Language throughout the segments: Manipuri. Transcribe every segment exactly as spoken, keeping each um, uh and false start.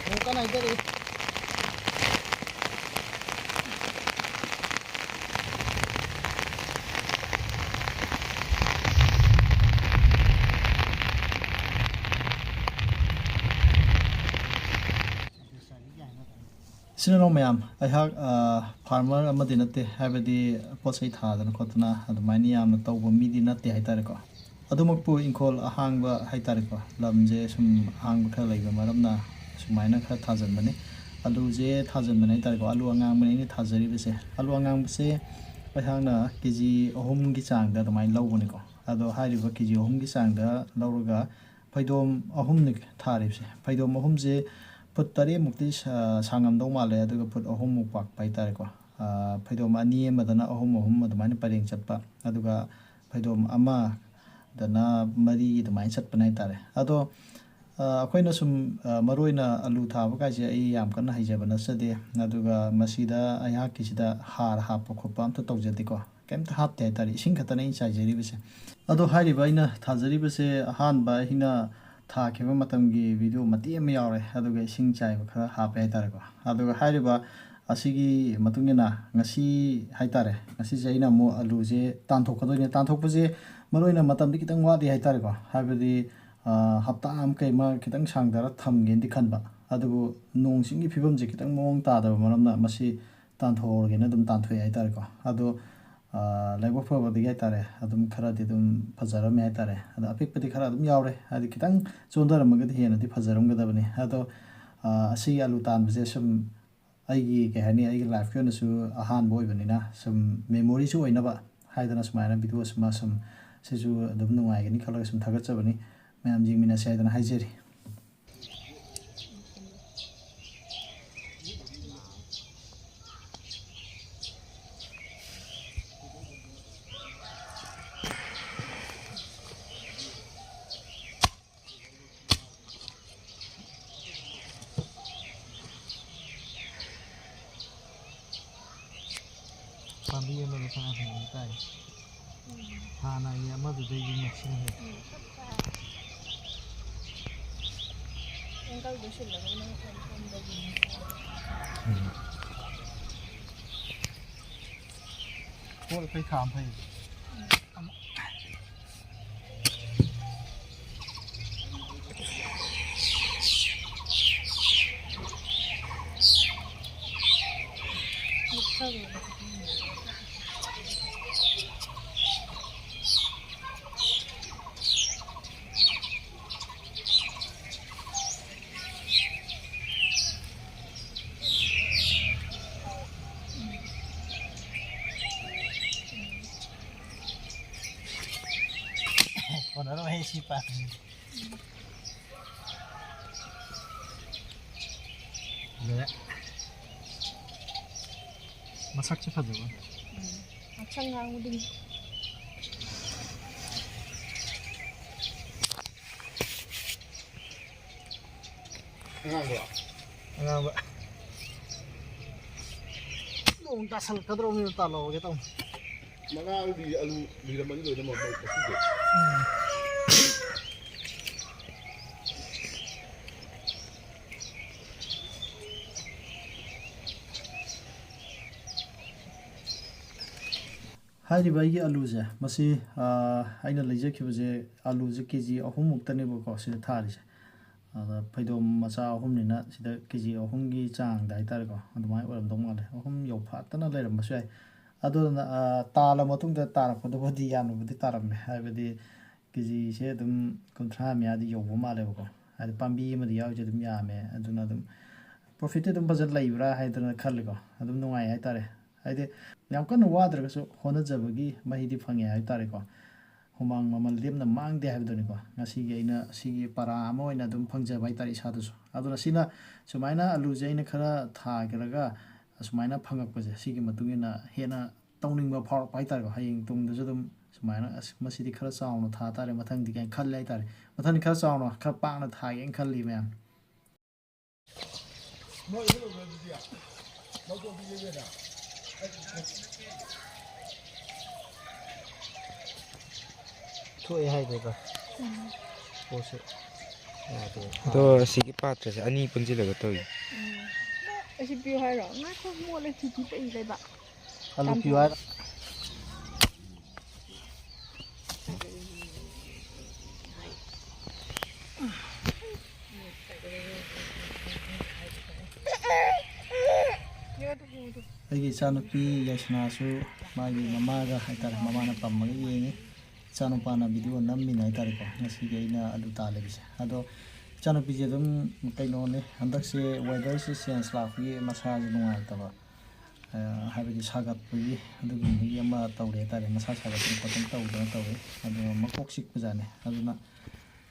ꯅꯣꯡ ꯀꯟꯅ ꯍꯩꯊꯔꯛꯏ꯫ ꯏꯆꯤꯟ ꯏꯅꯥꯎ ꯃꯌꯥꯝ, ꯑꯩꯍꯥꯛ, ꯑ, farmer ꯑꯃꯗꯤ ꯅꯠꯇꯦ, ꯍꯥꯏꯕꯗꯤ ꯄꯣꯠ ꯆꯩ ꯊꯥꯗꯅ ꯈꯣꯠꯇꯅ ꯑꯗꯨꯃꯥꯏꯅ ꯌꯥꯝꯅ ꯇꯧꯕ ꯃꯤꯗꯤ ꯅꯠꯇꯦ ꯍꯥꯏꯇꯥꯔꯦꯀꯣ꯫ ꯑꯗꯨꯃꯛꯄꯨ ꯏꯪꯈꯣꯜ ꯑꯍꯥꯡꯕ ꯍꯥꯏꯇꯥꯔꯦꯀꯣ, ꯂꯝꯁꯦ ꯁꯨꯝ ꯑꯍꯥꯡꯕ ꯈꯔ ꯂꯩꯕ ꯃꯔꯝꯅ ꯁꯨꯃꯥꯏꯅ ꯈꯔ ꯊꯥꯖꯤꯟꯕꯅꯤ꯫ ꯑꯂꯨꯁꯦ ꯊꯥꯖꯤꯟꯕꯅꯤ ꯍꯥꯏꯇꯥꯔꯦꯀꯣ꯫ ꯑꯂꯨ ꯑꯉꯥꯡꯕꯅꯤ ꯑꯩꯅ ꯊꯥꯖꯔꯤꯕꯁꯦ꯫ ꯑꯂꯨ ꯑꯉꯥꯡꯕꯁꯦ ꯑꯩꯍꯥꯛꯅ ꯀꯦ ꯖꯤ ꯑꯍꯨꯝꯒꯤ ꯆꯥꯡꯗ ꯑꯗꯨꯃꯥꯏꯅ ꯂꯧꯕꯅꯤꯀꯣ꯫ ꯑꯗꯣ ꯍꯥꯏꯔꯤꯕ ꯀꯦ ꯖꯤ ꯑꯍꯨꯝꯒꯤ ꯆꯥꯡꯗ ꯂꯧꯔꯒ ꯐꯩꯗꯣꯝ ꯑꯍꯨꯝꯅꯤ ꯊꯥꯔꯤꯕꯁꯦ꯫ ꯐꯩꯗꯣꯝ ꯑꯍꯨꯝꯁꯦ ꯐꯨꯠ ꯇꯔꯦꯠꯃꯨꯛꯇꯤ ꯁꯥ-, ꯁꯥꯡꯉꯝꯗꯧ ꯃꯥꯜꯂꯦ, ꯑꯗꯨꯒ ꯐꯨꯠ ꯑꯍꯨꯝꯃꯨꯛ ꯄꯥꯛꯄ ꯍꯥꯏꯇꯥꯔꯦꯀꯣ꯫ ꯑ, ꯐꯩꯗꯣꯝ ꯑꯅꯤ ꯑꯃꯗꯅ ꯑꯍꯨꯝ ꯑꯍꯨꯝ ꯑꯗꯨꯃꯥꯏꯅ ꯄꯔꯦꯡ ꯆꯠꯄ, ꯑꯗꯨꯒ ꯐꯩꯗꯣꯝ ꯑꯃꯗꯅ ꯃꯔꯤ ꯑꯗꯨꯃꯥꯏꯅ ꯆꯠꯄꯅꯦ ꯍꯥꯏꯇꯥꯔꯦ꯫ ꯑꯗꯣ, ꯑ, ꯑꯩꯈꯣꯏꯅ ꯁꯨꯝ, ꯑ, ꯃꯔꯨ ꯑꯣꯏꯅ ꯑꯂꯨ ꯊꯥꯕ ꯀꯥꯏꯁꯦ ꯑꯩ ꯌꯥꯝ ꯀꯟꯅ ꯍꯩꯖꯕ ꯅꯠꯆꯗꯦ, ꯑꯗꯨꯒ ꯃꯁꯤꯗ ꯑꯩꯍꯥꯛꯀꯤꯁꯤꯗ ꯍꯥꯔ ꯍꯥꯞꯄ ꯈꯣꯠꯄ ꯑꯝꯇ ꯇꯧꯖꯗꯦꯀꯣ꯫ ꯀꯩꯝꯇ ꯍꯥꯞꯇꯦ ꯍꯥꯏꯇꯥꯔꯦ, ꯏꯁꯤꯡ ꯈꯛꯇꯅꯦ ꯑꯩꯅ ꯆꯥꯏꯖꯔꯤꯕꯁꯦ꯫ ꯑꯗꯣ ꯍꯥꯏꯔꯤꯕ ꯑꯩꯅ ꯊꯥꯖꯔꯤꯕꯁꯦ ꯑꯍꯥꯟꯕ ꯑꯩꯅ ꯊꯥꯈꯤꯕ ꯃꯇꯝꯒꯤ video ꯃꯇꯦꯛ ꯑꯃ ꯌꯥꯎꯔꯦ, ꯑꯗꯨꯒ ꯏꯁꯤꯡ ꯆꯥꯏꯕ ꯈꯔ ꯍꯥꯞꯄꯦ ꯍꯥꯏꯇꯥꯔꯦꯀꯣ꯫ ꯑꯗꯨꯒ ꯍꯥꯏꯔꯤꯕ ꯑꯁꯤꯒꯤ ꯃꯇꯨꯡ ꯏꯟꯅ ꯉꯁꯤ ꯍꯥꯏꯇꯥꯔꯦ, ꯉꯁꯤꯁꯦ ꯑꯩꯅ ꯑꯃꯨꯛ ꯑꯂꯨꯁꯦ ꯇꯥꯟꯊꯣꯛꯀꯗꯣꯏꯅꯦ꯫ ꯇꯥꯟꯊꯣꯛꯄꯁꯦ ꯃꯔꯨ ꯑꯣꯏꯅ ꯃꯇꯝꯗꯤ ꯈꯤꯇꯪ ꯋꯥꯠꯂꯤ ꯍꯥꯏꯇꯥꯔꯦꯀꯣ, ꯍꯥꯏꯕꯗꯤ, ꯑ, ꯍꯞꯇꯥ ꯑꯃ ꯀꯩ ꯑꯃ ꯈꯤꯇꯪ ꯁꯥꯡꯊꯔ ꯊꯝꯒꯦꯅꯗꯤ ꯈꯟꯕ, ꯑꯗꯨꯕꯨ ꯅꯣꯡ ꯆꯤꯡꯒꯤ ꯐꯤꯕꯝꯁꯦ ꯈꯤꯇꯪ ꯃꯑꯣꯡ ꯇꯥꯗꯕ ꯃꯔꯝꯅ ꯃꯁꯤ ꯇꯥꯟꯊꯣꯛꯍꯧꯔꯒꯦꯅ ꯑꯗꯨꯝ ꯇꯥꯟꯊꯣꯛꯑꯦ ꯍꯥꯏꯇꯥꯔꯦꯀꯣ꯫ ꯑꯗꯣ, ꯑ, ꯂꯥꯏꯕꯛ ꯐꯕꯗꯒꯤ ꯍꯥꯏꯇꯥꯔꯦ, ꯑꯗꯨꯝ ꯈꯔꯗꯤ ꯑꯗꯨꯝ ꯐꯖꯔꯝꯃꯦ ꯍꯥꯏꯇꯥꯔꯦ꯫ ꯑꯗꯣ ꯑꯄꯤꯛꯄꯗꯤ ꯈꯔ ꯑꯗꯨꯝ ꯌꯥꯎꯔꯦ, ꯍꯥꯏꯗꯤ ꯈꯤꯇꯪ ꯆꯣꯟꯊꯔꯝꯃꯒꯗꯤ ꯍꯦꯟꯅꯗꯤ ꯐꯖꯔꯝꯒꯗꯕꯅꯤ꯫ ꯑꯗꯣ, ꯑ, ꯑꯁꯤꯒꯤ ꯑꯂꯨ ꯇꯥꯟꯕꯁꯦ ꯁꯨꯝ ꯑꯩꯒꯤ, ꯀꯩ ꯍꯥꯏꯅꯤ, ꯑꯩꯒꯤ life ꯀꯤ ꯑꯣꯏꯅꯁꯨ ꯑꯍꯥꯟꯕ ꯑꯣꯏꯕꯅꯤꯅ ꯁꯨꯝ memory ꯁꯨ ꯑꯣꯏꯅꯕ ꯍꯥꯏꯗꯅ ꯁꯨꯃꯥꯏꯅ video ꯁꯤꯃ ꯁꯨꯝ ꯁꯤꯁꯨ ꯑꯗꯨꯝ ꯅꯨꯡꯉꯥꯏꯒꯅꯤ ꯈꯜꯂꯒ ꯁꯨꯝ ꯊꯥꯒꯠꯆꯕꯅꯤ꯫ ꯃꯌꯥꯝ ꯌꯦꯡꯃꯤꯟꯅꯁꯦ ꯍꯥꯏꯗꯅ ꯍꯥꯏꯖꯔꯤ꯫ ꯄꯥꯝꯕꯤ ꯑꯃꯗ ꯐꯅꯌꯥꯝ ꯐꯅꯌꯥꯝꯗꯤ ꯇꯥꯏ꯫ ꯍꯥꯟꯅꯒꯤ ꯑꯃꯗꯨꯗꯒꯤ ꯃꯁꯤꯡ ꯍꯦꯜꯂꯤ꯫ ꯎꯝ, ꯆꯞ ꯆꯥꯔꯦ꯫ ꯑꯦꯡꯒꯜꯗꯣ ꯁꯤꯜꯂꯒ ꯅꯪ ꯐꯣꯟ ꯐꯣꯟꯗꯒꯤꯅꯤ꯫ ꯄꯣꯠ ꯑꯩꯈꯣꯏ ꯊꯥ ꯑꯃ ꯐꯩ꯫ ꯀꯣꯟꯅꯔꯣꯏ ꯁꯤ ꯄꯥꯛ꯫ ꯂꯣꯏꯔꯦ꯫ ꯃꯁꯛꯁꯦ ꯐꯖꯕ꯫ ꯎꯝ꯫ ꯉꯛꯁꯪ ꯉꯥꯡꯕꯗꯨꯅꯤ꯫ ꯑꯉꯥꯡꯕ꯭ꯔꯣ? ꯑꯉꯥꯡꯕ꯫ ꯅꯣꯡ ꯇꯥꯁꯜꯂꯛꯀꯗ꯭ꯔꯣ ꯃꯤ ꯇꯥꯜꯂꯛꯑꯣꯒꯦ ꯇꯧꯅꯤ꯫ ꯃꯉꯥꯗꯤ ꯑꯂꯨ ꯂꯤꯔꯝꯃꯅꯤ ꯂꯣꯏꯅꯃꯛ ꯃꯣꯏ ꯀꯛꯆꯤꯡꯗ꯫ ꯍꯥꯏꯔꯤꯕ ꯑꯩꯒꯤ ꯑꯂꯨꯁꯦ, ꯃꯁꯤ, ꯑꯥ, ꯑꯩꯅ ꯂꯩꯖꯈꯤꯕꯁꯦ, ꯑꯂꯨꯁꯦ ꯀꯦ ꯖꯤ ꯑꯍꯨꯝ ꯃꯨꯛꯇꯅꯦꯕꯀꯣ ꯁꯤꯗ ꯊꯥꯔꯤꯁꯦ꯫ ꯑꯗ ꯐꯩꯗꯣꯝ ꯃꯆꯥ ꯑꯍꯨꯝꯅꯤꯅ ꯁꯤꯗ ꯀꯦ ꯖꯤ ꯑꯍꯨꯝꯒꯤ ꯆꯥꯡꯗ ꯍꯥꯏꯇꯥꯔꯦꯀꯣ, ꯑꯗꯨꯃꯥꯏꯅ ꯑꯣꯏꯔꯝꯗꯧ ꯃꯥꯜꯂꯦ꯫ ꯑꯍꯨꯝ ꯌꯧꯐꯥꯠꯇꯅ ꯂꯩꯔꯝꯕꯁꯨ ꯌꯥꯏ꯫ ꯑꯗꯨꯅ, ꯑꯥ, ꯇꯥꯜꯂ ꯃꯇꯨꯡꯗ ꯇꯥꯔꯛꯄꯗꯨꯕꯨꯗꯤ ꯌꯥꯝꯅꯕꯨꯗꯤ ꯇꯥꯔꯝꯃꯦ, ꯍꯥꯏꯕꯗꯤ ꯀꯦ ꯖꯤꯁꯦ ꯑꯗꯨꯝ ꯀꯨꯟꯊ꯭ꯔꯥ ꯃꯌꯥꯗꯤ ꯌꯧꯕ ꯃꯥꯜꯂꯦꯕꯀꯣ꯫ ꯍꯥꯏꯗꯤ ꯄꯥꯝꯕꯤ ꯑꯃꯗ ꯌꯥꯎꯔꯤꯁꯦ ꯑꯗꯨꯝ ꯌꯥꯝꯃꯦ, ꯑꯗꯨꯅ ꯑꯗꯨꯝ ꯄ꯭ꯔꯣꯐꯤꯠꯇꯤ ꯑꯗꯨꯝ ꯐꯖꯅ ꯂꯩꯕ꯭ꯔꯥ ꯍꯥꯏꯗꯅ ꯈꯜꯂꯦꯀꯣ꯫ ꯑꯗꯨꯝ ꯅꯨꯡꯉꯥꯏ ꯍꯥꯏꯇꯥꯔꯦ꯫ ꯍꯥꯏꯗꯤ ꯌꯥꯝ ꯀꯟꯅ ꯋꯥꯗ꯭ꯔꯒꯁꯨ ꯍꯣꯠꯅꯖꯕꯒꯤ ꯃꯍꯩꯗꯤ ꯐꯪꯉꯦ ꯍꯥꯏꯇꯥꯔꯦꯀꯣ꯫ ꯍꯨꯃꯥꯡ ꯃꯃꯜ ꯂꯦꯝꯅ ꯃꯥꯡꯗꯦ ꯍꯥꯏꯕꯗꯨꯅꯤꯀꯣ꯫ ꯉꯁꯤꯒꯤ ꯑꯩꯅ ꯁꯤꯒꯤ ꯄꯔꯥ ꯑꯃ ꯑꯣꯏꯅ ꯑꯗꯨꯝ ꯐꯪꯖꯕ ꯍꯥꯏꯇꯥꯔꯦ ꯏꯁꯥꯗꯁꯨ꯫ ꯑꯗꯨꯅ ꯁꯤꯅ ꯁꯨꯃꯥꯏꯅ ꯑꯂꯨꯁꯦ ꯑꯩꯅ ꯈꯔ ꯊꯥꯈ꯭ꯔꯒ ꯑꯁꯨꯃꯥꯏꯅ ꯐꯪꯉꯛꯄꯁꯦ, ꯁꯤꯒꯤ ꯃꯇꯨꯡ ꯏꯟꯅ ꯍꯦꯟꯅ ꯇꯧꯅꯤꯡꯕ ꯐꯥꯎꯔꯛꯄ ꯍꯥꯏꯇꯥꯔꯦꯀꯣ꯫ ꯍꯌꯦꯡ ꯇꯨꯡꯗꯁꯨ ꯑꯗꯨꯝ ꯁꯨꯃꯥꯏꯅ, "ꯑꯁ, ꯃꯁꯤꯗꯤ ꯈꯔ ꯆꯥꯎꯅ ꯊꯥ ꯇꯥꯔꯦ ꯃꯊꯪꯗꯤ" ꯀꯥꯏꯅ ꯈꯜꯂꯦ ꯍꯥꯏꯇꯥꯔꯦ꯫ ꯃꯊꯪꯗꯤ ꯈꯔ ꯆꯥꯎꯅ, ꯈꯔ ꯄꯥꯛꯅ ꯊꯥꯒꯦꯅ ꯈꯜꯂꯤ ꯃꯌꯥꯝ꯫ ꯃꯣꯏ ꯑꯗꯨ ꯂꯧꯕꯗꯨꯗꯤ ꯂꯧꯊꯣꯛꯄꯤꯒꯦꯅ꯫ ꯊꯣꯛꯑꯦ ꯍꯥꯏꯗꯣꯏꯕ꯫ ꯄꯣꯠꯁꯦ ꯌꯥꯗꯦ꯫ ꯑꯗꯣ ꯁꯤꯒꯤ ꯄꯥꯇ꯭ꯔꯁꯦ ꯑꯅꯤ ꯄꯨꯟꯁꯤꯜꯂꯒ ꯇꯧꯏ꯫ ꯎꯝ꯫ ꯑꯁꯤ ꯄꯤꯌꯨ ꯍꯥꯏꯔꯣ? ꯉꯥꯏꯈꯣ, ꯃꯣꯠꯂꯦ, ꯊꯨꯊꯨ ꯄꯛꯏ ꯂꯩꯕꯥꯛ꯫ ꯑꯂꯨ ꯄꯤꯌꯨ ꯍꯥꯏꯔꯣ? ꯑꯩꯒꯤ ꯏꯆꯥꯅꯨꯄꯤ ꯌꯥꯏꯁꯅꯥꯁꯨ ꯃꯥꯒꯤ ꯃꯃꯥꯒ ꯍꯥꯏꯇꯥꯔꯦ, ꯃꯃꯥꯅ ꯄꯝꯃꯒ ꯌꯦꯡꯉꯤ꯫ ꯏꯆꯥꯅꯨꯄꯥꯅ ꯚꯤꯗꯤꯑꯣ ꯅꯝꯃꯤꯅꯦ ꯍꯥꯏꯇꯥꯔꯦꯀꯣ, ꯉꯁꯤꯒꯤ ꯑꯩꯅ ꯑꯂꯨ ꯇꯥꯜꯂꯤꯕꯁꯦ꯫ ꯑꯗꯣ ꯏꯆꯥꯅꯨꯄꯤꯁꯦ ꯑꯗꯨꯝ ꯀꯩꯅꯣꯅꯦ, ꯍꯟꯗꯛꯁꯦ ꯋꯦꯗꯔꯁꯦ ꯆꯦꯟꯖ ꯂꯥꯛꯄꯒꯤ ꯃꯁꯥꯁꯦ ꯅꯨꯡꯉꯥꯏꯇꯕ, ꯑ, ꯍꯥꯏꯕꯗꯤ ꯁꯥꯒꯠꯄꯒꯤ ꯑꯗꯨꯒꯨꯝꯕꯒꯤ ꯑꯃ ꯇꯧꯔꯦ ꯍꯥꯏꯇꯥꯔꯦ, ꯃꯁꯥ ꯁꯥꯒꯠꯇꯅ ꯈꯣꯠꯇꯅ ꯇꯧꯗꯅ ꯇꯧꯋꯦ꯫ ꯑꯗꯣ ꯃꯀꯣꯛ ꯆꯤꯛꯄꯖꯥꯠꯅꯦ꯫ ꯑꯗꯨꯅ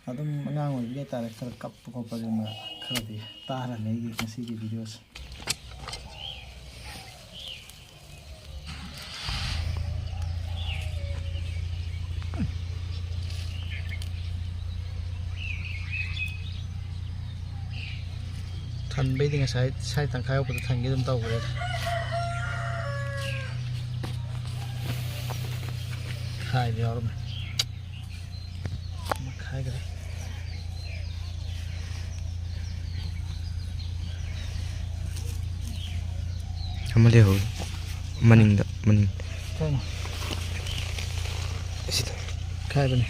ꯑꯗꯨꯝ ꯑꯉꯥꯡ ꯑꯣꯏꯕꯒꯤ ꯍꯥꯏꯇꯥꯔꯦ, ꯈꯔ ꯀꯞꯄ ꯈꯣꯠꯄ ꯑꯗꯨꯝ ꯈꯔꯗꯤ ꯇꯥꯔꯅꯤ ꯑꯩꯒꯤ ꯉꯁꯤꯒꯤ ꯚꯤꯗꯤꯑꯣꯁꯦ꯫ ꯊꯟꯕꯩꯗꯤ ꯉꯁꯥꯏ ꯁꯥꯏ ꯇꯪꯈꯥꯏ ꯌꯧꯕꯗ ꯊꯟꯒꯦ ꯑꯗꯨꯝ ꯇꯧꯈ꯭ꯔꯦꯗ꯫ ꯈꯥꯏꯕ ꯌꯥꯎꯔꯝꯃꯦ꯫ ꯑꯃ ꯈꯥꯏꯈ꯭ꯔꯦ꯫ ꯑꯃ ꯂꯩꯍꯧꯔꯤ꯫ ꯃꯅꯤꯡꯗ, ꯃꯅꯤꯡ꯫ ꯀꯩꯅꯣ? ꯑꯁꯤꯗ꯫ ꯈꯥꯏꯕꯅꯦ꯫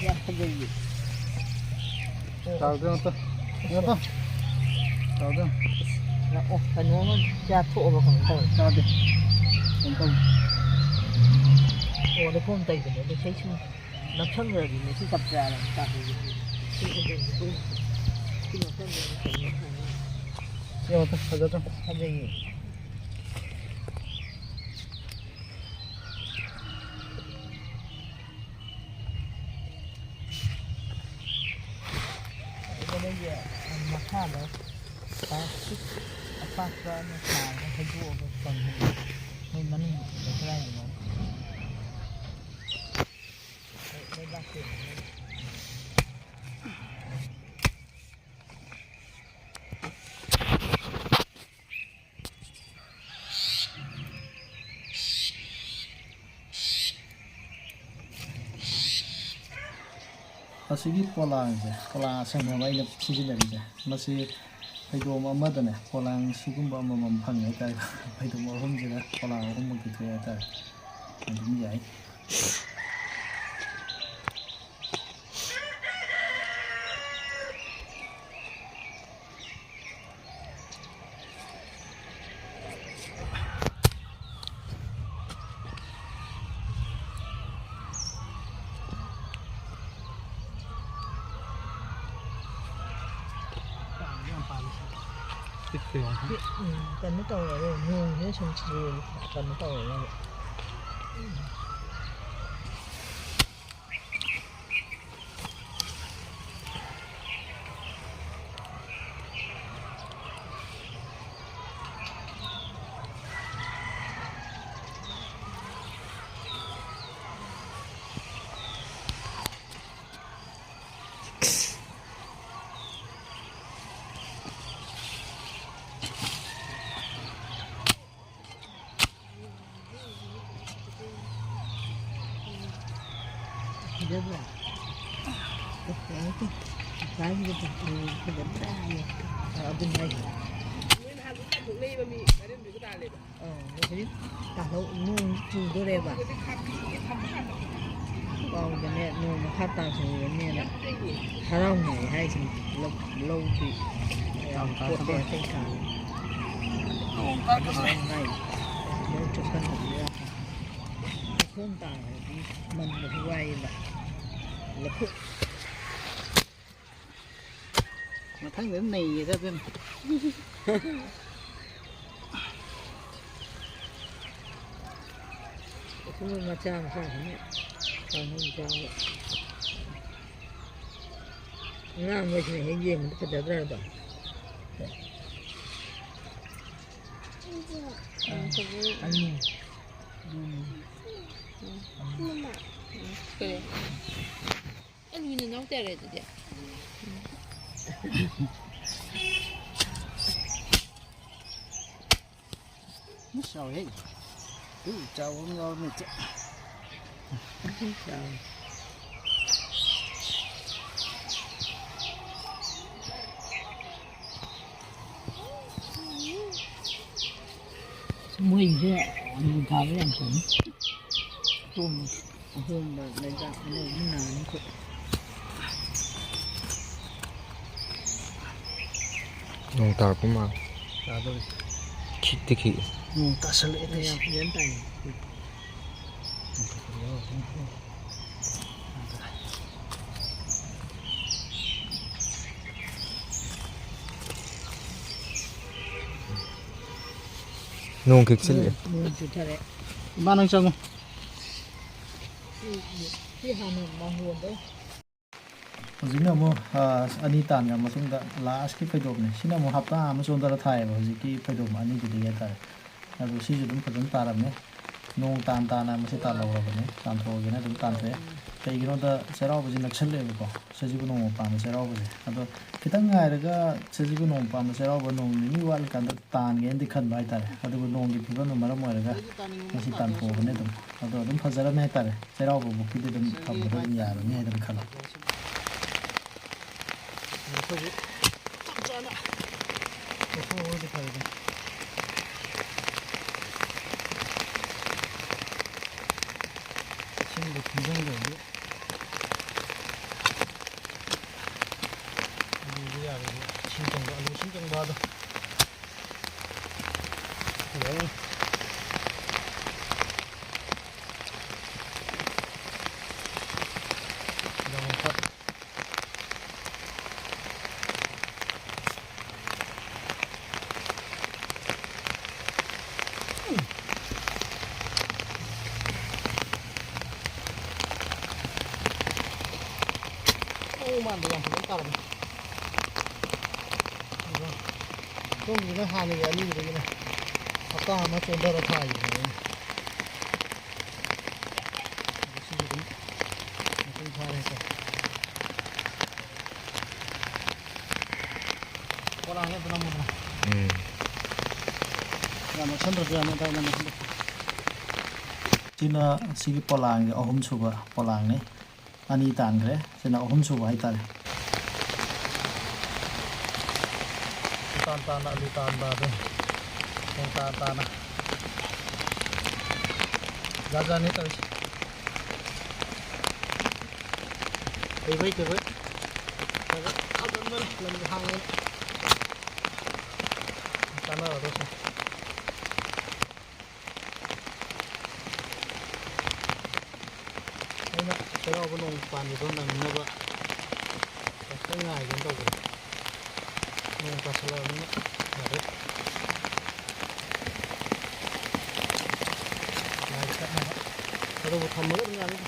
ꯌꯥꯝ ꯐꯖꯩꯌꯦ꯫ ꯆꯥꯎꯗꯣ ꯑꯝꯇ꯫ ꯌꯦꯡꯉꯣ꯫ ꯆꯥꯎꯗꯣ꯫ ꯑꯣ, ꯀꯩꯅꯣꯝꯃ ꯆꯥꯊꯣꯛꯑꯕ ꯀꯩꯅꯣꯝ ꯇꯧꯔꯦ꯫ ꯆꯥꯗꯦ꯫ ꯀꯩꯅꯣ ꯇꯧꯗꯦ꯫ ꯑꯣ, ꯂꯩꯈꯣꯝ ꯇꯩꯕꯅꯦ꯫ ꯑꯗꯣ ꯁꯤ ꯁꯨꯝ ꯅꯞꯁꯟꯈ꯭ꯔꯗꯤꯅꯦ, ꯁꯤ ꯆꯞ ꯆꯥꯔꯦ꯫ ꯆꯥꯛ ꯁꯤ ꯅꯞꯁꯟꯈ꯭ꯔꯗꯤ ꯀꯩꯅꯣ ꯇꯧꯔꯦ꯫ ꯌꯦꯡꯉꯣ, ꯐꯖꯗ꯭ꯔꯣ? ꯐꯖꯩꯌꯦ꯫ ꯑꯗꯨꯒ ꯃꯣꯏꯒꯤ ꯃꯈꯥꯗ ꯄ꯭ꯂꯥꯁꯇꯤꯛ ꯑꯄꯥꯛꯄ ꯑꯃ ꯊꯥꯔꯒ ꯍꯩꯗꯣꯛꯑꯒ ꯀꯪꯍꯜꯂꯤ꯫ ꯃꯣꯏ ꯃꯅꯨꯡꯗ ꯀꯗꯥꯏꯗꯅꯣ ꯂꯩꯕꯥꯛꯇ꯫ ꯑꯁꯤꯒꯤ ꯄꯣꯂꯥꯡꯁꯦ, ꯄꯣꯂꯥꯡ ꯑꯁꯪꯕ ꯑꯩꯅ ꯁꯤꯖꯤꯟꯅꯔꯤꯁꯦ, ꯃꯁꯤ ꯐꯩꯗꯣꯝ ꯑꯃꯗꯅꯦ ꯄꯣꯂꯥꯡ ꯁꯤꯒꯨꯝꯕ ꯑꯃꯃꯝ ꯐꯪꯉꯦ ꯍꯥꯏꯇꯥꯔꯦ꯫ ꯐꯩꯗꯣꯝ ꯑꯍꯨꯝꯁꯤꯗ ꯄꯣꯂꯥꯡ ꯑꯍꯨꯝꯃꯨꯛꯇꯤ ꯊꯣꯛꯑꯦ ꯍꯥꯏꯇꯥꯔꯦ꯫ ꯑꯗꯨꯝ ꯌꯥꯏ꯫ ꯎꯝ, ꯀꯩꯅꯣ ꯇꯧꯔꯔꯣꯏ, ꯅꯣꯡꯁꯤꯅ ꯁꯨꯝ ꯆꯨꯔꯗꯤ ꯀꯩꯅꯣ ꯇꯧꯔꯔꯣꯏ꯫ ꯐꯖꯕ꯭ꯔꯥ? ꯐꯖꯕ꯭ꯔꯥ? ꯑꯗꯨꯅ ꯍꯥꯏꯁꯦ꯫ ꯅꯣꯏ ꯅꯍꯥꯟ ꯂꯣꯏ ꯇꯥꯊꯣꯛꯅꯩꯕ ꯃꯤ, ꯃꯔꯤꯟꯗꯨꯒ ꯇꯥꯜꯂꯦꯕ꯫ ꯑꯥ, ꯍꯧꯖꯤꯛ ꯇꯥꯍꯧ-, ꯅꯣꯡ ꯆꯨꯗꯣꯔꯦꯕ꯫ ꯍꯧꯖꯤꯛ ꯈꯥꯛꯄꯤꯒꯦ ꯊꯝꯕ ꯀꯥꯟꯗ꯫ ꯄꯥꯎꯗꯅꯦ, ꯅꯣꯡ ꯃꯈꯥ ꯇꯥꯈꯤꯕꯅꯦꯅ ꯍꯔꯥꯎꯅꯩ ꯍꯥꯏꯁꯤꯅꯤ꯫ ꯂꯧ-, ꯂꯧꯗꯤ ꯌꯥꯝ ꯄꯣꯠꯇꯦ ꯑꯇꯩ ꯊꯥ꯫ ꯅꯣꯡ ꯇꯥꯈꯤꯕ꯫ ꯂꯧ ꯆꯣꯠꯁꯟꯕꯗꯨꯗ ꯂꯩꯈꯣꯝ ꯇꯥꯈ꯭ꯔꯗꯤ ꯃꯟꯕꯁꯨ ꯋꯥꯏꯌꯦꯕ꯫ ꯂꯧꯈꯣꯏ ꯃꯊꯪꯗ ꯅꯩꯒꯦꯗ ꯑꯗꯨꯅ꯫ ꯎꯈꯨꯜ ꯃꯆꯥ ꯃꯆꯥꯁꯤꯅ ꯀꯥꯡꯍꯧ ꯆꯥꯕ꯫ ꯑꯉꯥꯡꯈꯩꯁꯤꯅ ꯍꯦꯛ ꯌꯦꯡꯕꯗ ꯐꯖꯗ꯭ꯔꯥ ꯑꯗꯣ? ꯎꯝ, ꯐꯖꯩ꯫ ꯑꯅꯤ꯫ ꯎꯝ꯫ ꯎꯝ꯫ ꯀꯔꯤ? ꯑꯂꯨ ꯅꯅꯥꯎ ꯇꯥꯔꯦ ꯑꯗꯨꯗꯤ꯫ ꯆꯥꯎꯋꯦꯍꯦ꯫ ꯎ, ꯆꯥꯎꯕ ꯑꯃ ꯌꯥꯎꯔꯝꯃꯦ, ꯆꯦ꯫ ꯆꯥꯎꯋꯦ꯫ ꯃꯣꯏꯁꯦ ꯑꯂꯨ ꯊꯥꯕ ꯌꯥꯝ ꯐꯩ꯫ ꯑꯍꯣꯡꯕ, ꯑꯍꯣꯡꯕ ꯂꯩꯕꯥꯛ ꯑꯅꯧꯕ ꯅꯥꯅꯤ ꯑꯩꯈꯣꯏ꯫ ꯅꯣꯡ ꯇꯥꯔꯛꯄ ꯃꯥꯜꯂꯦ꯫ ꯇꯥꯗꯧꯔꯤ꯫ ꯈꯤꯛꯇꯤ ꯈꯤꯛꯏ꯫ ꯅꯣꯡ ꯇꯥꯁꯜꯂꯛꯑꯦ ꯇꯧꯔꯤꯁꯦ꯫ ꯌꯥꯝ ꯐꯖꯅ ꯇꯥꯏ꯫ ꯅꯣꯡ ꯈꯤꯛꯆꯤꯜꯂꯛꯑꯦ꯫ ꯅꯣꯡ ꯆꯨꯊꯔꯦ꯫ ꯏꯃꯥ, ꯅꯪ ꯆꯪꯉꯣ꯫ ꯁꯤ, ꯁꯤ ꯍꯥꯟꯅ ꯃꯥꯡꯒꯣꯟꯗ꯫ ꯍꯧꯖꯤꯛꯅ ꯑꯃꯨꯛ, ꯑ, ꯑꯅꯤ ꯇꯥꯟꯈ꯭ꯔ ꯃꯇꯨꯡꯗ lastꯀꯤ ꯐꯩꯗꯣꯝꯅꯦ꯫ ꯁꯤꯅ ꯑꯃꯨꯛ ꯍꯞꯇꯥ ꯑꯃ ꯆꯣꯟꯊꯔ ꯊꯥꯏꯌꯦꯕ, ꯍꯧꯖꯤꯛꯀꯤ ꯐꯩꯗꯣꯝ ꯑꯅꯤꯗꯨꯗꯒꯤ ꯍꯥꯏꯇꯥꯔꯦ꯫ ꯑꯗꯣ ꯁꯤꯁꯨ ꯑꯗꯨꯝ ꯐꯖꯅ ꯇꯥꯔꯝꯃꯦ꯫ ꯅꯣꯡ ꯇꯥꯟ ꯇꯥꯅ ꯃꯁꯤ ꯇꯥꯜꯍꯧꯔꯕꯅꯤ, ꯇꯥꯟꯊꯣꯛꯑꯒꯦꯅ ꯑꯗꯨꯝ ꯇꯥꯟꯊꯣꯛꯑꯦ꯫ ꯀꯩꯒꯤꯅꯣꯗ ꯆꯩꯔꯥꯎꯕꯁꯤ ꯅꯛꯁꯜꯂꯛꯑꯦꯕꯀꯣ, ꯁꯖꯤꯕꯨ ꯅꯣꯡꯃ ꯄꯥꯟꯕ ꯆꯩꯔꯥꯎꯕꯁꯦ꯫ ꯑꯗꯣ ꯈꯤꯇꯪ ꯉꯥꯏꯔꯒ ꯁꯖꯤꯕꯨ ꯅꯣꯡꯃ ꯄꯥꯟꯕ ꯆꯩꯔꯥꯎꯕ ꯅꯣꯡ ꯅꯤꯅꯤ ꯋꯥꯠꯂꯤꯀꯥꯟꯗ ꯇꯥꯟꯒꯦꯅꯗꯤ ꯈꯟꯕ ꯍꯥꯏꯇꯥꯔꯦ꯫ ꯑꯗꯨꯕꯨ ꯅꯣꯡꯒꯤ ꯐꯤꯕꯝꯅ ꯃꯔꯝ ꯑꯣꯏꯔꯒ ꯃꯁꯤ ꯇꯥꯟꯊꯣꯛꯑꯕꯅꯤ ꯑꯗꯨꯝ꯫ ꯑꯗꯣ ꯑꯗꯨꯝ ꯐꯖꯔꯝꯃꯦ ꯍꯥꯏꯇꯥꯔꯦ꯫ ꯆꯩꯔꯥꯎꯕ ꯐꯥꯎꯕꯗꯤ ꯑꯗꯨꯝ ꯊꯝꯕꯗ ꯑꯗꯨꯝ ꯌꯥꯔꯅꯤ ꯍꯥꯏꯗꯅ ꯈꯜꯂꯦ꯫ ꯑꯩꯈꯣꯏꯁꯨ ꯆꯞ ꯆꯥꯅ ꯂꯧꯊꯣꯛꯍꯧꯔꯗꯤ ꯐꯔꯦꯗꯅ꯫ ꯁꯤ ꯊꯤꯡꯖꯤꯟꯈ꯭ꯔꯗꯤ ꯑꯂꯨꯗꯤ ꯌꯥꯔꯣꯏ꯫ ꯏꯁꯤꯡ ꯆꯪꯕ, ꯑꯂꯨ ꯏꯁꯤꯡ ꯆꯪꯕ ꯑꯗꯣ꯫ ꯌꯥꯏ꯫ ꯌꯥꯝ ꯐꯠ-, ꯑꯣ, ꯃꯥꯟꯗ ꯌꯥꯝ ꯐꯖꯅ ꯇꯥꯔꯝꯃꯦ꯫ ꯑꯗꯣ ꯁꯣꯝꯒꯤꯗꯨꯅ ꯍꯥꯟꯅꯒꯤ ꯑꯔꯤꯕꯗꯒꯤꯅꯦ꯫ ꯍꯞꯇꯥ ꯑꯃ ꯆꯣꯟꯊꯔ ꯊꯥꯈꯤꯕꯅꯦ ꯑꯩꯅ꯫ ꯑꯗꯣ ꯁꯤꯁꯨ ꯑꯗꯨꯝ ꯃꯄꯨꯡ ꯐꯥꯔꯦ ꯍꯥꯏꯇꯥꯔꯦ꯫ ꯄꯣꯂꯥꯡꯁꯦ ꯑꯝꯇ ꯅꯝꯃꯨꯗꯅ꯫ ꯎꯝ꯫ ꯌꯥꯝ ꯅꯛꯁꯟꯗ꯭ꯔꯁꯨ ꯌꯥꯅꯤ, ꯑꯗꯥꯏ ꯅꯝꯃꯁꯨ꯫ ꯁꯤꯅ ꯁꯤꯒꯤ ꯄꯣꯂꯥꯡꯒꯤ ꯑꯍꯨꯝꯁꯨꯕ ꯄꯣꯂꯥꯡꯅꯤ꯫ ꯑꯅꯤ ꯇꯥꯟꯈ꯭ꯔꯦ, ꯁꯤꯅ ꯑꯍꯨꯝꯁꯨꯕ ꯍꯥꯏꯇꯥꯔꯦ꯫ ꯇꯥꯟ ꯇꯥꯟꯅ ꯑꯂꯨ ꯇꯥꯟꯕ ꯑꯗꯨ꯫ ꯈꯣꯡ ꯇꯥꯟ ꯇꯥꯟꯅ꯫ ꯖꯥꯠ ꯖꯥꯠꯅꯤ ꯇꯧꯔꯤꯁꯦ꯫ ꯍꯩꯕꯩ ꯍꯩꯇꯕꯩ꯫ ꯈꯔ ꯈꯔ ꯊꯥꯖꯤꯟꯕꯅꯤ, ꯂꯝꯁꯦ ꯍꯥꯡꯕꯅꯤ꯫ ꯀꯥꯟꯅꯔꯗꯧꯁꯦ꯫ ꯑꯩꯅ ꯆꯩꯔꯥꯎꯕ ꯅꯣꯡ ꯄꯥꯟꯕꯗꯣ ꯅꯪꯅꯕ ꯉꯥꯛꯇꯪ ꯉꯥꯏꯒꯦꯅ ꯇꯧꯕꯅꯤ꯫ ꯅꯣꯡ ꯇꯥꯁꯜꯂꯛꯑꯕꯅꯤꯅ ꯌꯥꯔꯦ꯫ ꯉꯥꯏꯕ ꯇꯠꯅꯕ꯫ ꯑꯗꯨꯕꯨ ꯊꯝꯃꯒ ꯑꯗꯨꯝ ꯌꯥꯅꯤꯗ꯫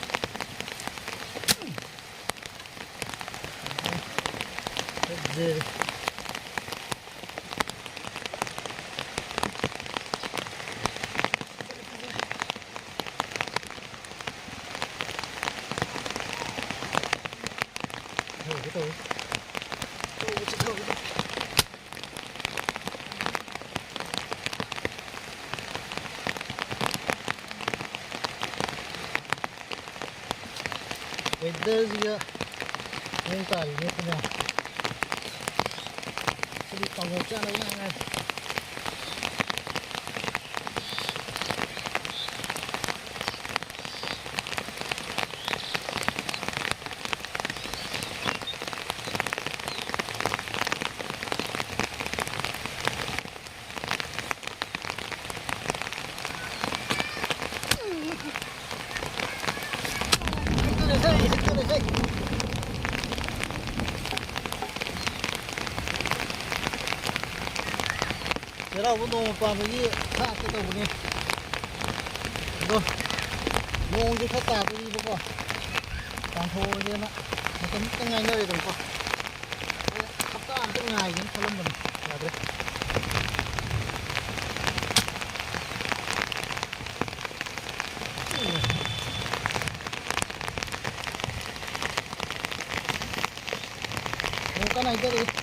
ꯐꯖꯔꯦ꯫ ꯇꯧꯒꯦ ꯇꯧꯋꯤ꯫ ꯇꯧꯕꯁꯤ ꯇꯧꯒꯦ꯫ ꯋꯦꯗꯔꯁꯤꯒ ꯃꯑꯣꯡ ꯇꯥꯔꯤꯅꯦ ꯑꯩꯈꯣꯏꯅ꯫ ꯁꯤꯗꯤ ꯀꯥꯡꯍꯧ ꯆꯥꯅꯕ ꯉꯥꯛ ꯉꯥꯏꯔꯦ꯫ ꯆꯩꯔꯥꯎꯕ ꯅꯣꯡꯃ ꯄꯥꯟꯕꯒꯤ ꯁꯥ ꯍꯥꯠꯀꯦ ꯇꯧꯕꯅꯤ꯫ ꯑꯗꯣ ꯅꯣꯡꯁꯦ ꯈꯔ ꯇꯥꯗꯣꯔꯤꯕꯀꯣ, ꯇꯥꯟꯊꯣꯛꯑꯒꯦꯅ ꯃꯇꯝ ꯈꯤꯇꯪ ꯉꯥꯏꯅꯔꯦꯗꯅꯀꯣ꯫ ꯑꯩꯅ ꯍꯞꯇꯥ ꯑꯝꯇ ꯉꯥꯏꯒꯦꯅ ꯈꯜꯂꯝꯕꯅꯤ, ꯌꯥꯗ꯭ꯔꯦ꯫ ꯅꯣꯡ ꯀꯟꯅ ꯍꯩꯊꯔꯛꯏ꯫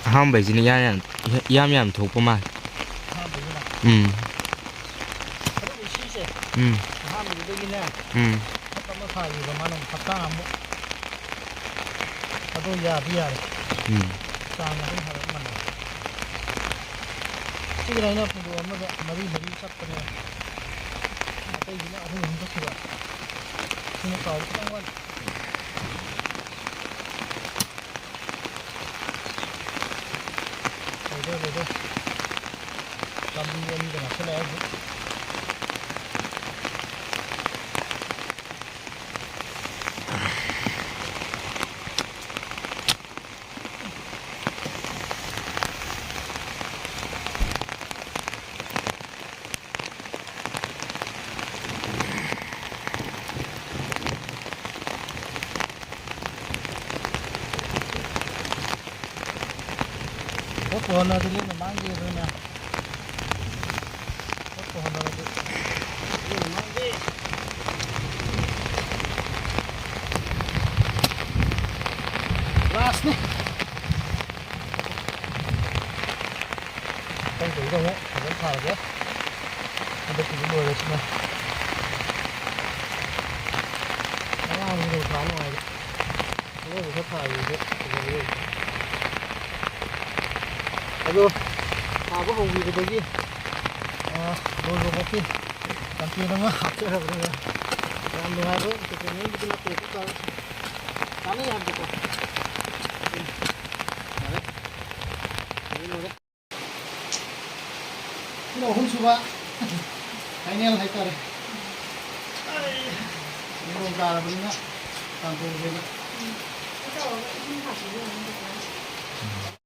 ꯑꯍꯥꯝꯕꯩꯁꯤꯅ ꯏꯌꯥꯝ ꯌꯥꯝ, ꯏꯌꯥꯝ ꯌꯥꯝ ꯊꯣꯛꯄ ꯃꯥꯜꯂꯦ꯫ ꯑꯍꯥꯝꯕꯩꯁꯤꯅ? ꯎꯝ꯫ ꯑꯗꯨꯕꯨ ꯁꯤꯁꯦ ꯎꯝ꯫ ꯑꯍꯥꯟꯕꯗꯨꯗꯒꯤꯅꯦ ꯎꯝ꯫ ꯐꯠ ꯑꯃ ꯊꯥꯈꯤꯕ ꯃꯥꯅ ꯍꯞꯇꯥ ꯑꯃꯨꯛ꯫ ꯑꯗꯨ ꯌꯥꯗꯤ ꯌꯥꯔꯦ꯫ ꯎꯝ꯫ ꯆꯥꯡ ꯑꯗꯨꯝ ꯍꯥꯏꯔꯞ ꯃꯥꯟꯅꯩ꯫ ꯁꯤꯒꯤꯗ ꯑꯩꯅ ꯐꯧꯗꯣꯛ ꯑꯃꯗ ꯃꯔꯤ ꯃꯔꯤ ꯆꯠꯄꯅꯦ꯫ ꯑꯇꯩꯁꯤꯅ ꯑꯍꯨꯝ ꯑꯍꯨꯝ ꯆꯠꯈꯤꯕ꯫ ꯁꯤꯅ ꯆꯥꯎꯕ ꯈꯤꯇꯪ ꯋꯥꯠꯂꯤ꯫ ꯂꯩꯔꯦ, ꯂꯩꯔꯦ꯫ ꯄꯥꯝꯕꯤ ꯑꯅꯤꯗ ꯉꯥꯛꯁꯜꯂꯛꯑꯦ ꯍꯧꯖꯤꯛ꯫ ꯄꯣꯠ ꯄꯨꯍꯜꯂꯗꯤ ꯂꯦꯝꯅ ꯃꯥꯡꯗꯦ ꯑꯗꯨꯅ꯫ ꯄꯣꯠ ꯄꯨꯍꯜꯂꯗꯤ ꯂꯦꯝꯅ ꯃꯥꯡꯗꯦ꯫ ꯂꯥꯁꯅꯤ꯫ ꯃꯊꯪ ꯆꯍꯤꯗ ꯑꯃꯨꯛ ꯐꯖꯅ ꯊꯥꯔꯒꯦ꯫ ꯍꯟꯗꯛꯀꯤꯗꯤ ꯂꯣꯏꯔꯁꯤꯅꯦ꯫ ꯊꯥ ꯅꯨꯡꯉꯥꯏꯔꯦ꯫ ꯑꯅꯧꯕ ꯈꯔ ꯊꯥꯈꯤꯕꯗꯣ ꯐꯖꯔꯦ꯫ ꯑꯗꯣ ꯊꯥꯕ ꯍꯧꯈꯤꯕꯗꯒꯤ, ꯑ, ꯂꯣꯏꯕ ꯐꯥꯎꯀꯤ ꯀꯟꯇꯦꯟ ꯑꯃ ꯍꯥꯞꯆꯔꯕꯅꯤꯅ ꯌꯥꯝ ꯅꯨꯡꯉꯥꯏꯕ entertainment ꯕꯨꯗꯤ ꯅꯠꯇꯦ, ꯑꯗꯨ ꯇꯥꯔꯁꯨ ꯀꯥꯟꯅꯩ ꯍꯥꯏꯕꯗꯣꯀꯣ꯫ ꯎꯝ꯫ ꯌꯥꯔꯦ꯫ ꯂꯣꯏꯔꯦ, ꯂꯣꯏꯔꯦ꯫ ꯁꯤꯅ ꯑꯍꯨꯝꯁꯨꯕ, final ꯍꯥꯏꯇꯥꯔꯦ꯫ ꯅꯣꯡ ꯇꯥꯔꯕꯅꯤꯅ ꯇꯥꯟꯊꯣꯛꯑꯒꯦꯅ꯫